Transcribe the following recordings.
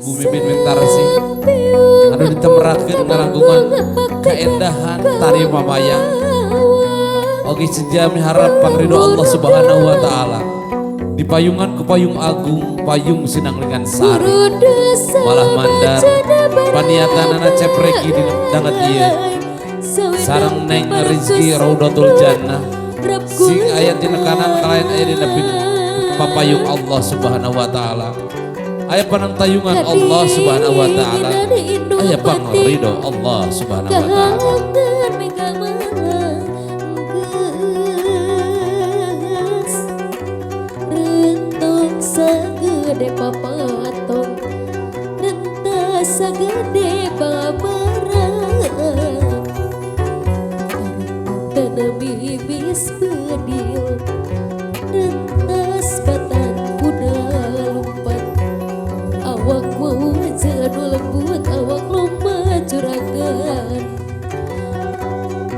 Ibu Mimin Mintarsih anu ditemerakeun ngalangkungan kaendahan tari mamayang. Ogi seja miharap pangrido Allah Subhanahu wa taala. Di payungan ke payung agung, payung sinanglingan sari. Malah mandar paniatanana cepreki di danget ieu. Sareng Neng Rizky Raudatul Jannah sing aya dina kanan kalayan aya dina papayung Allah Subhanahu wa taala. Aya panangtayungan Allah Subhanahu wa taala. Aya pangrido Allah Subhanahu wa taala. Sagede papatong rentas sagede babarang tanah bibis bedil rentas batan kuda lumpat awak wajah nu lembut awak lomba curagan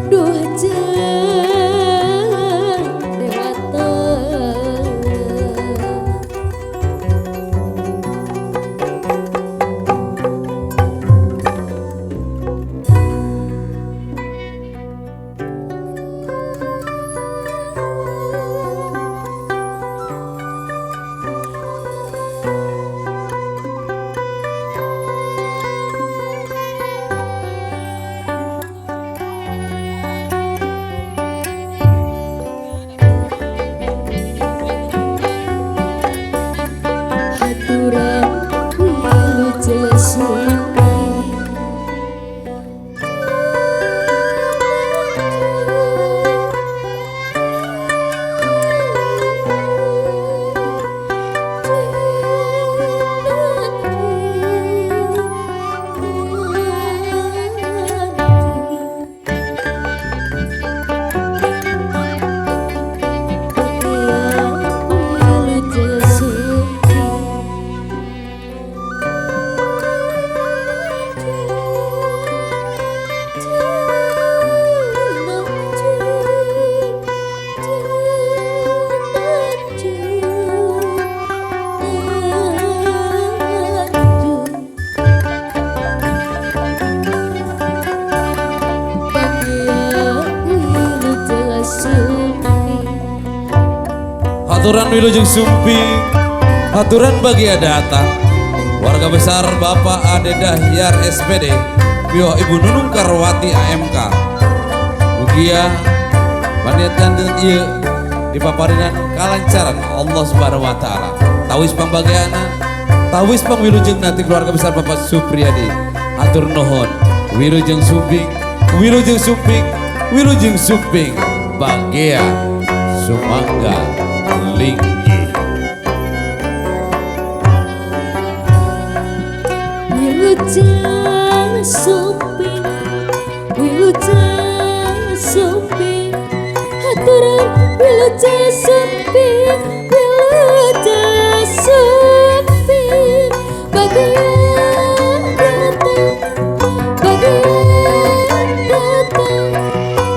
duh jeung dewata. Haturan wilujeng sumping, haturan bagi datang warga besar Bapak Ade Dahyar SPD, Pio Ibu Nunung Karwati AMK. Mugia paniatan ieu dipaparinan kalancaran Allah Subhanahu wa taala. Tawis pangbagiana, tawis pangwilujeng nanti keluarga besar Bapak Supriyadi. Hatur nuhun, wilujeng sumping, wilujeng sumping, wilujeng sumping, bagea sumangga linggih. Wilujeng sumping, wilujeng sumping, haturan wilujeng sumping, wilujeng sumping, bagian datang, bagian datang,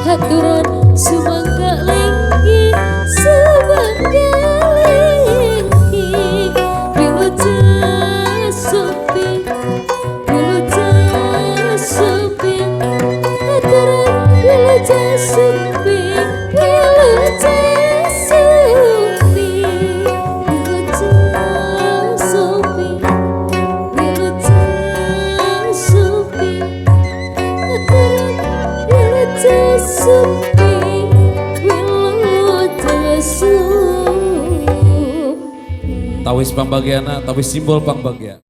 haturan sumangga linggih, sumangga linggih, wilujeng sumping, wilujeng sumping, haturan wilujeng sumping, wilujeng sumping, wilujeng sumping, wilujeng sumping, haturan wilujeng sumping, wilujeng sumping. Tawis pangbagiana, tawis simbol pangbagian.